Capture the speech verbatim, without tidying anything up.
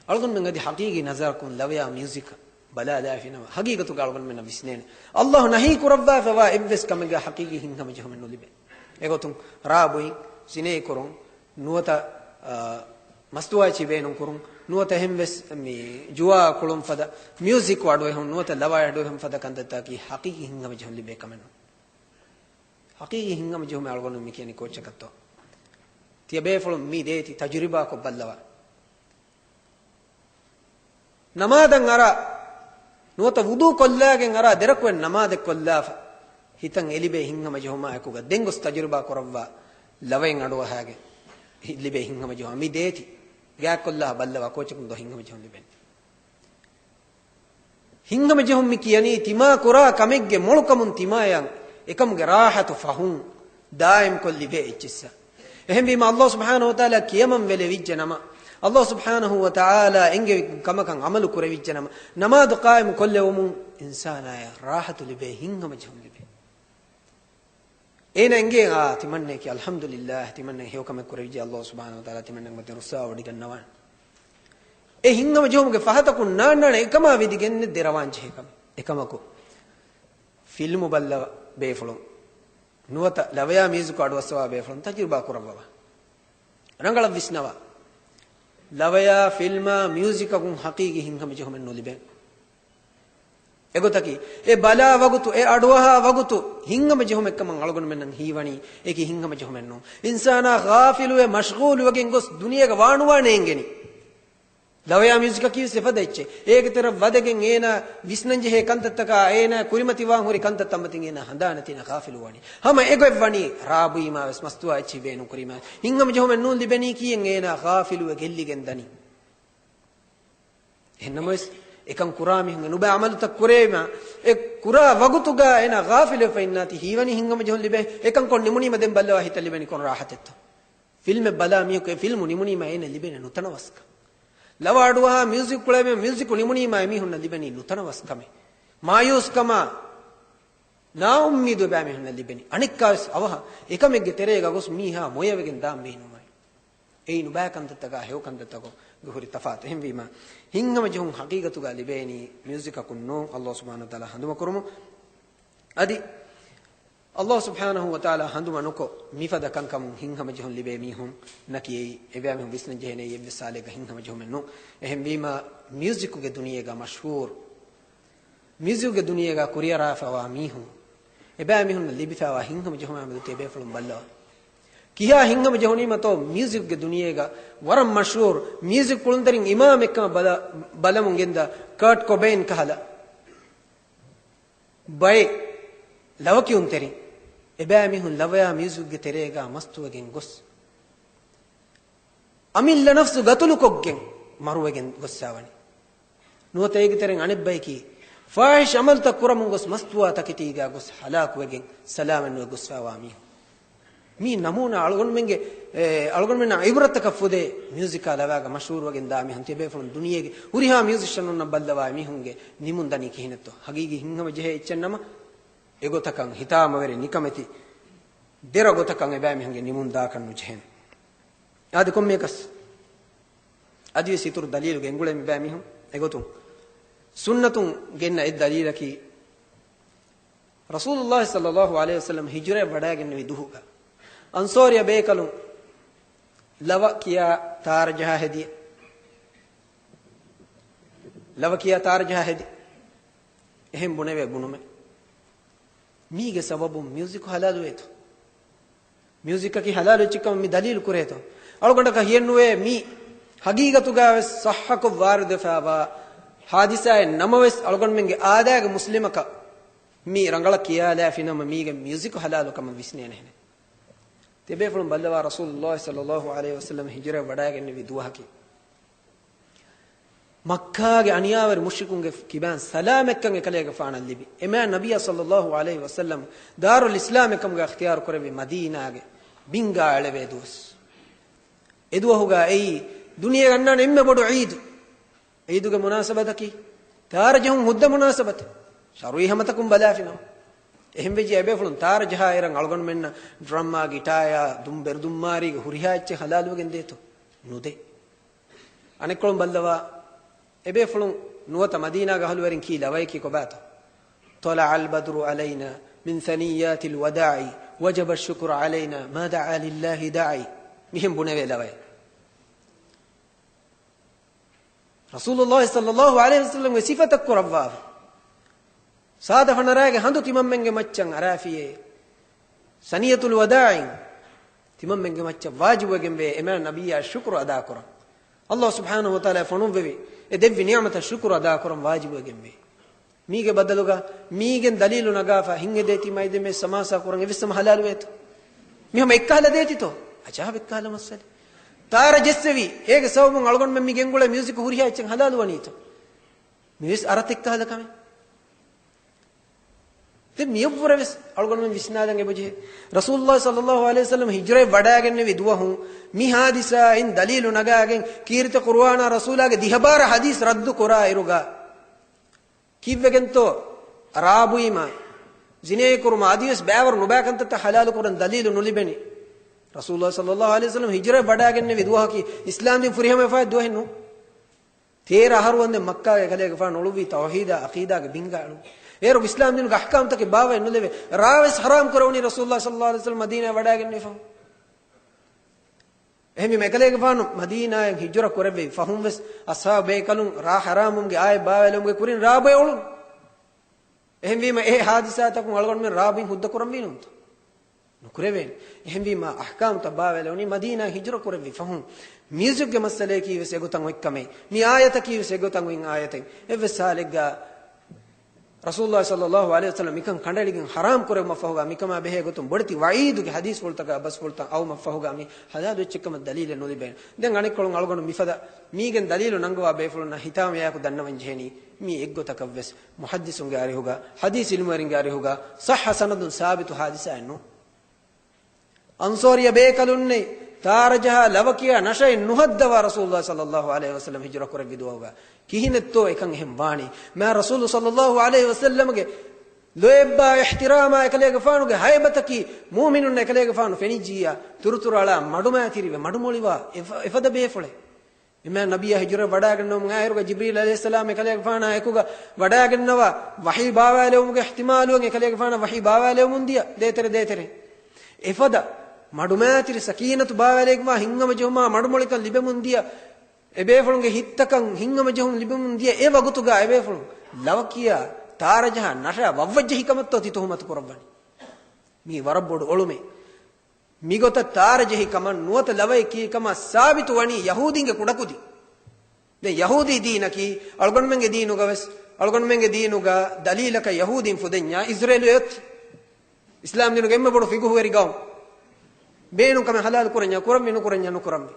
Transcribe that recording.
އަޅުގަނޑުމެން އަދި ޙަޤީޤީ ނަޒަރަކުން ލަވަޔާ މިއުޒިކަށް ބަލާލާފިނަމަ، ޙަޤީޤަތުގަ އަޅުގަނޑުމެންނަށް ވިސްނޭނެ، ﷲ ނަހީ ކުރައްވާފައިވާ އެއްވެސް ކަމެއްގަ ޙަޤީޤީ ހިތްހަމަޖެހުމެއް ނުލިބޭ. އެގޮތުން ރާ ބުއިން، ޒިނޭ ކުރުން، ނުވަތަ، އާ، މަސްތުވާއެއްޗި ބޭނުން ކުރުން، ނުވަތަ އެހެންވެސް މި ޖުވާ ކުޅުން ފަދަ މިއުޒިކް އަޑުއެހުން، ނުވަތަ ލަވަ އަޑުއެހުން ފަދަ ކަންތައްތަކަކީ ޙަޤީޤީ ހިތްހަމަޖެހުން ލިބޭ ކަމެއް ނޫން. ޙަޤީޤީ ހިތްހަމަޖެހުމެއް އަޅުގަނޑު މި ކިޔަނީ ކޯއްޗަކަށްތޯ؟ ތިޔަބޭފުޅުން މި ދޭތި ތަޖުރިބާކޮށް ބައްލަވާ. ނަމާދަށް އަރާ، ނުވަތަ ވުޟޫ ކޮށްލާގެން އަރާ ދެރަކުވެ ނަމާދެއް ކޮށްލާފަ، ހިތަށް އެލިބޭ ހިތްހަމަޖެހުމާއެކުގަ ދެން ގޮސް ތަޖުރިބާ ކުރައްވާ ލަވައެއް އަޑުއަހާގެ ލިބޭ ހިތްހަމަޖެހުމާ މި ދޭތި ގާތްކޮށްލާ ބައްލަވާ ކޯއްޗަކުން ދޯ ހިތްހަމަޖެހުން ލިބެނީ. ހިތްހަމަޖެހުން މި ކިޔަނީ ތިމާ ކުރާ ކަމެއްގެ މޮޅުކަމުން ތިމާޔަށް އެކަމުގެ ރާޙަތު ފަހުން ދާއިމްކޮށް ލިބޭ އެއްޗިއްސަށް. އެހެންވީމަ ﷲ ސުބްޙާނަހޫ ވަތަޢާލާ ކިޔަމަން ވެލެވިއްޖެ ނަމަ، ﷲ ސުބްޙާނަހޫ ވަތަޢާލާ އެންގެވި ކަމަކަށް ޢަމަލު ކުރެވިއްޖެ ނަމަ، ނަމާދު ޤާއިމު ކޮށްލެވުމުން އިންސާނާޔަށް ރާޙަތު ލިބޭ، ހިތްހަމަޖެހުން ލިބޭ. އޭނަ އެނގޭ، އާ، ތިމަންނައަކީ، އަލްޙަމްދުލިއްލާހް، ތިމަންނަ ހެޔޮކަމެއް ކުރެވިއްޖެ، ﷲ ސުބްޙާނަހޫ ވަތަޢާލާ ތިމަންނަ މަތިން ރުއްސާވޮޑިގަންނަވާނެ. އެ ހިތްހަމަޖެހުމުގެ ފަހަތަކުން ނާންނާނެ އެކަމާ ވިދިގެން ދެރަވާން ޖެހޭ ކަމެއް. އެކަމަކު، ފިލްމު ބައްލަވާ ބޭފުޅުން، ނުވަތަ ލަވަޔާ މިއުޒިކު އަޑުއައްސަވާ ބޭފުޅުން ތަޖުރިބާ ކުރައްވަވާ. ރަނގަޅަށް ވިސްނަވާ. ލަވަޔާ ފިލްމާ މިއުޒިކަކުން ޙަޤީޤީ ހިތްހަމަޖެހުމެއް ނުލިބޭ. އެގޮތަކީ، އެ ބަލާ ވަގުތު، އެ އަޑުއަހާ ވަގުތު ހިތްހަމަޖެހުމެއްކަމަށް އަޅުގަނޑުމެންނަށް ހީވަނީ، އެކި ހިތްހަމަޖެހުމެއް ނޫން. އިންސާނާ ޣާފިލުވެ، މަޝްޣޫލުވެގެން ގޮސް ދުނިޔޭގަ ވާނުވާނެ އެނގެނީ. ލަވަޔާ މިއުޒިކަކީ ވެސް އެފަދަ އެއްޗެއް. އޭގެ ތެރެއަށް ވަދެގެން އޭނާ ވިސްނަންޖެހޭ ކަންތައްތަކާ، އޭނާ ކުރިމަތިވާން ހުރި ކަންތައްތައް މަތިން އޭނާ ހަނދާނެތިނަ ޣާފިލުވާނީ. ހަމަ އެގޮތް ވަނީ ރާ ބުއީމާ ވެސް، މަސްތުވާ އެއްޗި ބޭނުން ކުރީމާ، ހިތްހަމަޖެހުމެއް ނޫން ލިބެނީ ކީއެއް އޭނާ ޣާފިލުވެ ގެއްލިގެން ދަނީ. އެހެންނަމަވެސް، އެކަން ކުރާ މީހުންގެ ނުބައި ޢަމަލުތައް ކުރޭމަ، އެ ކުރާ ވަގުތުގަ އޭނާ ޣާފިލުވެފަ އިންނާތީ ހީވަނީ ހިތްހަމަޖެހުން ލިބޭ. އެކަން ކޮށް ނިމުނީމަ ދެން ބައްލަވާ ހިތަށް ލިބެނީ ކޮން ރާޙަތެއްތޯ؟ ފިލްމެއް ބަލާ މީހަކު އެ ފިލްމު ނިމުނީމަ އޭނަ ލިބެނީ ނުތަނަވަސްކަން. ލަވަ އަޑުއަހާ މިއުޒިކް ކުޅޭ މީހުން މިއުޒިކު ނިމުނީމަ އެމީހުންނަށް ލިބެނީ ނުތަނަވަސްކަމެއް. މާޔޫސްކަމާ ނާއުއްމީދު އެބައިމީހުންނަށް ލިބެނީ. އަނެއްކާވެސް އަވަހަށް އެކަމެއްގެ ތެރޭގަ ގޮސް މީހާ މޮޔަވެގެން ދާން ބޭނުމަށް. އެއީ ނުބައި ކަންތައްތަކާ ހެޔޮ ކަންތައްތަކުގެ ހުރި ތަފާތު. އެހެންވީމަ، ހިތްހަމަޖެހުން ޙަޤީޤަތުގަ ލިބޭނީ މިއުޒިކަކުން ނޫން، ﷲ ސުބްޙާނަހޫ ވަތަޢާލާ ހަނދުމަކުރުމުން. އަދި ﷲ ސުބްޙާނަހޫ ވަތަޢާލާ ހަނދުމަ ނުކޮށް، މިފަދަ ކަންކަމުން ހިތްހަމަޖެހުން ލިބޭ މީހުންނަކީ އެއީ، އެބައިމީހުން ވިސްނަން ޖެހޭނެ އެއީ އެއްވެސް ހާލެއްގަ ހިތްހަމަޖެހުމެއް ނޫން. އެހެންވީމަ، މިއުޒިކުގެ ދުނިޔޭގަ މަޝްހޫރު، މިއުޒިކުގެ ދުނިޔޭގަ ކުރިއަރާފައިވާ މީހުން، އެބައިމީހުންނަށް ލިބިފައިވާ ހިތްހަމަޖެހުމާ މެދު ތިޔަބޭފުޅުން ބައްލަވާ. ކިހާ ހިތްހަމަޖެހުނީމަތޯ މިއުޒިކުގެ ދުނިޔޭގަ ވަރަށް މަޝްހޫރު މިއުޒިކް ކުޅުންތެރިން އިމާމެއްކަމަށް ބަލަ-، ބަލަމުން ގެންދާ ކާޓް ކޮބެއިން ކަހަލަ ބައެއް ލަވަކިޔުންތެރިން އެބައިމީހުން ލަވަޔާ މިއުޒިކްގެ ތެރޭގަ މަސްތުވެގެން ގޮސް، އަމިއްލަ ނަފްސު ގަތުލުކޮށްގެން މަރުވެގެން ގޮއްސަވަނީ. ނުވަތަ އޭގެ ތެރެއިން އަނެއްބަޔަކީ، ފާޙިޝް ޢަމަލުތައް ކުރަމުން ގޮސް މަސްތުވާ ތަކެތީގަ ގޮސް ހަލާކުވެގެން ސަލާމަތްނުވެ ގޮއްސަވާ މީހުން. މީ ނަމޫނާ އަޅުގަނޑުމެންގެ، އެ، އަޅުގަނޑުމެންނަށް ޢިބްރަތަކަށް ފުދޭ މިއުޒިކާ ލަވައިގަ މަޝްހޫރުވެގެން ދާ މީހުން ތިޔަބޭފުޅުން ދުނިޔޭގެ ހުރިހާ މިއުޒިޝަނުންނަށް ބައްލަވާ މީހުންގެ ނިމުން ދަނީ ކިހިނެއްތޯ؟ ހަގީގީ ހިތްހަމަޖެހޭ އެއްޗެއް ނަމަ، އެގޮތަކަށް ހިތާމަވެރި ނިކަމެތި ދެރަ ގޮތަކަށް އެބައިމީހުންގެ ނިމުން ދާކަށް ނުޖެހޭނެ. އާދެ، ކޮންމެއަކަސް އަދިވެސް އިތުރު ދަލީލު ގެންގުޅޭ މިބައިމީހުން. އެގޮތުން ސުންނަތުން ގެންނަ އެއް ދަލީލަކީ، ރަސޫލުﷲ ޞައްލަﷲު ޢަލައިހި ވަސައްލަމަ ހިޖުރައަށް ވަޑައިގެންނެވި ދުހުގަ، އަންޞާރިއްޔަ ބޭކަލުން ލަވަ ކިޔާ ތާރަ ޖަހާ ހެދި، ލަވަ ކިޔާ ތާރަ ޖަހާ ހެދި. އެހެން ބުނެވޭ ބުނުމެއް. މީގެ ސަބަބުން މިއުޒިކު ޙަލާލުވޭތޯ؟ މިއުޒިކަކީ ޙަލާލު އެއްޗެއްކަމަށް މި ދަލީލު ކުރޭތޯ؟ އަޅުގަނޑަކަށް ހިޔެއްނުވޭ މީ ޙަޤީޤަތުގަވެސް ޞައްޙަކޮށް ވާރިދުވެފައިވާ ޙާދިސާއެއް ނަމަވެސް، އަޅުގަނޑުމެންގެ އާދައިގެ މުސްލިމަކަށް މީ ރަނގަޅަށް ކިޔާލާފިނަމަ، މީގެ މިއުޒިކު ޙަލާލުކަމަށް ވިސްނޭނެހެނެއް. ތިޔަބޭފުޅުން ބައްލަވާ، ރަސޫލުﷲ ޞައްލަﷲު ޢަލައިހި ވަސައްލަމަ ހިޖުރައަށް ވަޑައިގެންނެވި ދުވަހަކީ، މައްކާގެ އަނިޔާވެރި މުޝްރިކުންގެ ކިބައިން ސަލާމަތްކަން އެކަލޭގެފާނަށް ލިބި، އެމާ ނަބިއްޔާ ޞައްލަﷲު ޢަލައިހި ވަސައްލަމަ ދާރުލް އިސްލާމެއްކަމުގަ އިޚްތިޔާރު ކުރެއްވި މަދީނާގެ ބިންގާ އެޅެވޭ ދުވަސް. އެދުވަހުގަ އެއީ ދުނިޔޭގަ އަންނާނެ އެންމެ ބޮޑު ޢީދު. ޢީދުގެ މުނާސަބަތަކީ ތާރަ ޖެހުން ހުއްދަ މުނާސަބަތެއް. ޝަރުޢީ ހަމަތަކުން ބަލާފިނަމަ، އެހެންވެއްޖެ އެބޭފުޅުން ތާރަ ޖަހާ އިރަށް އަޅުގަނޑުމެންނަށް ޑްރަމްއާ، ގިޓާޔާ، ދުން ބެރުދުންމާރީގެ ހުރިހާ އެއްޗެއް ޙަލާލުވެގެން ދޭތޯ؟ ނުދޭ. އަނެއްކޮޅުން ބައްލަވާ، އެބޭފުޅުން ނުވަތަ މަދީނާގެ އަހުލުވެރިން ކީ ލަވަޔަކީ ކޮބާތޯ؟ طلع البدر علينا من ثنيات الوداع وجب الشكر علينا ما دعا لله داعي. މިހެން ބުނެވޭ ލަވަޔަށް. ރަސޫލުﷲ ޞައްލަﷲ ޢަލައިހި ވަސައްލަމްގެ ސިފަތައް ކުރައްވާފަ. ސާދަ ފަނަރާގެ ހަނދު ތިމަންމެންގެ މައްޗަށް އަރާފިޔޭ. ސަނިޔަތުލް ވަދާޢިން ތިމަންމެންގެ މައްޗަށް ވާޖިބުވެގެންވޭ އެމާ ނަބިއްޔާ ޝުކުރު އަދާކުރަން. ﷲ ސުބްޙާނަހޫ ވަތަޢާލާ ފޮނުއްވެވި އެ ދެއްވި ނިޢުމަތަށް ޝުކުރު އަދާކުރަން ވާޖިބުވެގެންވޭ. މީގެ ބަދަލުގަ މީގެން ދަލީލު ނަގާފަ ހިނގެދޭތީ މައިދެމެ ސަމާސާ ކުރަން އެވެސް ހަމަ ޙަލާލުވޭތޯ؟ މި ހަމަ އެއްކަހަލަ ދޭތިތޯ؟ އަޖާބެއްކަހަލަ މައްސަލަ. ތާރަ ޖެއްސެވީ އޭގެ ސަބަބުން އަޅުގަނޑުމެން މި ގެންގުޅޭ މިއުޒިކް ހުރިހާ އެއްޗެއް ޙަލާލުވަނީތޯ؟ މިވެސް އަރަތެއްކަހަލަ ކަމެއް. ދެން މިއަށްވުރެވެސް އަޅުގަނޑުމެން ވިސްނާލަން އެބަޖެހޭ. ރަސޫލުﷲ ޞައްލަﷲ ޢަލައިހި ވަސައްލަމް ހިޖުރައެއް ވަޑައިގެންނެވި ދުވަހު މި ޙާދިސާއިން ދަލީލު ނަގާގެން ކީރިތި ޤުރުއާނާ ރަސޫލާގެ ދިހަ ބާރަ ޙަދީސް ރައްދު ކުރާ އިރުގަ ކީއްވެގެންތޯ ރާ ބުއީމާ، ޒިނޭ ކުރުމާ އަދިވެސް ބައިވަރު ނުބައި ކަންތައްތައް ޙަލާލު ކުރަން ދަލީލު ނުލިބެނީ؟ ރަސޫލުﷲ ޞައްލަﷲ ޢަލައިހި ވަސައްލަމް ހިޖުރައެއް ވަޑައިގެންނެވި ދުވަހަކީ އިސްލާމްދީން ފުރިހަމަވެފައި ދުވަހެއް ނޫން. ތޭރަ އަހަރު ވަންދެން މައްކާގެ އެކަލޭގެފާނު އުޅުއްވީ ތައުޙީދާ ޢަޤީދާގެ ބިންގާ އެޅުން. އޭރު އިސްލާމްދީނުގެ އަޙްކާމްތަކެއް ބާވައެއް ނުލެވޭ. ރާވެސް ޙަރާމް ކުރެވުނީ ރަސޫލުﷲ ޞައްލަﷲ ޢަލައިހި ވަސައްލަމް މަދީނާއަށް ވަޑައިގެންނެވި ފަހުން. އެހެންވީމަ އެކަލޭގެފާނު މަދީނާއަށް ހިޖުރަ ކުރެއްވި ފަހުން ވެސް އަޞްޙާބު ބޭކަލުން ރާ ޙަރާމްވުމުގެ އާޔަތް ބާވައިލެވުމުގެ ކުރިން ރާ ބޮއެ އުޅުނު. އެހެންވީމަ އެ ޙާދިސާތަކުން އަޅުގަނޑުމެން ރާ ބުއިން ހުއްދަ ކުރަންވީ ނޫންތޯ؟ ނުކުރެވޭނެ. އެހެންވީމަ އަޙްކާމްތައް ބާވައިލެވުނީ މަދީނާ ހިޖުރަ ކުރެއްވި ފަހުން. މިއުޒިކްގެ މައްސަލަޔަކީ ވެސް އެގޮތަށް އޮތް ކަމެއް. މި އާޔަތަކީ ވެސް އެގޮތަށް އޮތް އާޔަތެއް. އެއްވެސް ހާލެއްގަ ރަސޫލުﷲ ޞައްލަﷲ ޢަލައިހި ވަސައްލަމް މިކަން ކަނޑައެޅިގެން ޙަރާމް ކުރެއްވުމަށްފަހުގަ މިކަމާ ބެހޭ ގޮތުން ބޮޑެތި ވަޢީދުގެ ޙަދީޘްފުޅުތަކާ ބަސްފުޅުތައް އައުމަށްފަހުގަ މި ޙަލާލު އެއްޗެއްކަމަށް ދަލީލެއް ނުލިބޭނެ. ދެން އަނެއްކޮޅުން އަޅުގަނޑު މިފަދަ މީގެން ދަލީލު ނަންގަވާ ބޭފުޅުންނަށް ހިތާމަޔާއެކު ދަންނަވަން ޖެހެނީ މީ އެއްގޮތަކަށްވެސް މުޙައްދިޘުންގެ އަރިހުގަ، ޙަދީޘް އިލްމުވެރިންގެ އަރިހުގަ ޞައްޙަ ސަނަދުން ސާބިތު ޙާދިސާއެއް ނޫން. އަންޞާރިއްޔަ ބޭކަލުންނެއް ތާރަޖަހާ ލަވަކިޔާ ނަށައެއް ނުހައްދަވާ ރަސޫލުﷲ ޞައްލަﷲ ޢަލައިހި ވަސައްލަމް ހިޖުރަ ކުރެއްވި ދުވަހުގަ. ކިހިނެއްތޯ އެކަން އެހެން ވާނީ؟ މާ ރަސޫލު ޞައްލަﷲ ޢަލައިހި ވަސައްލަމްގެ ލޯތްބާ އިޙްތިރާމާ އެކަލޭގެފާނުގެ ހައިބަތަކީ މުއުމިނުންނަށް އެކަލޭގެފާނު ފެނިއްޖިއްޔާ ތުރުތުރު އަޅާ މަޑުމައިތިރިވެ މަޑުމޮޅިވާ އެފަ-، އެފަދަ ބޭފުޅެއް. އެމާ ނަބިއްޔާ ހިޖުރަ ވަޑައިގަންނަވަމުން އާއިރުގަ ޖިބްރީލް ޢަލައިހިއްސަލާމް އެކަލޭގެފާނާ އެކުގަ ވަޑައިގަންނަވާ ވަޙީ ބާވާލެވުމުގެ އިޙްތިމާލުވެން އެކަލޭގެފާނަށް ވަޙީ ބާވާލެވުމުން ދިޔަ ދޭތެރެ ދޭތެރެ. އެފަދަ މަޑުމައިތިރި ސަކީނަތު ބާވާލެވިގެންވާ ހިތްހަމަޖެހުމާ މަޑުމޮޅިކަން ލިބެމުން ދިޔަ އެބޭފުޅުންގެ ހިތްތަކަށް ހިތްހަމަޖެހުން ލިބެމުން ދިޔަ އެ ވަގުތުގަ އެބޭފުޅުން ލަވަކިޔާ ތާރަޖަހާ ނަށާ ވައްވައްޖެހި ކަމަށްތޯ ތި ތުހުމަތު ކުރައްވަނީ؟ މީ ވަރަށް ބޮޑު އޮޅުމެއް. މިގޮތަށް ތާރަޖެހި ކަމަށް ނުވަތަ ލަވައެއް ކީ ކަމަށް ސާބިތު ވަނީ ޔަހޫދީންގެ ކުޑަކުދިން. ދެން ޔަހޫދީ ދީނަކީ އަޅުގަނޑުމެންގެ ދީނުގަ ވެސް، އަޅުގަނޑުމެންގެ ދީނުގަ ދަލީލަކަށް ޔަހޫދީން ފުދެންޏާ އިޒްރޭލު އޮތީ. އިސްލާމް ދީނުގެ އެންމެ ބޮޑު ފިޤުހުވެރި ގައުމު. ބޭނުން ކަމެއް ޙަލާލު ކުރަންޏާ ކުރަންވީ، ނުކުރަންޏާ ނުކުރަންވީ.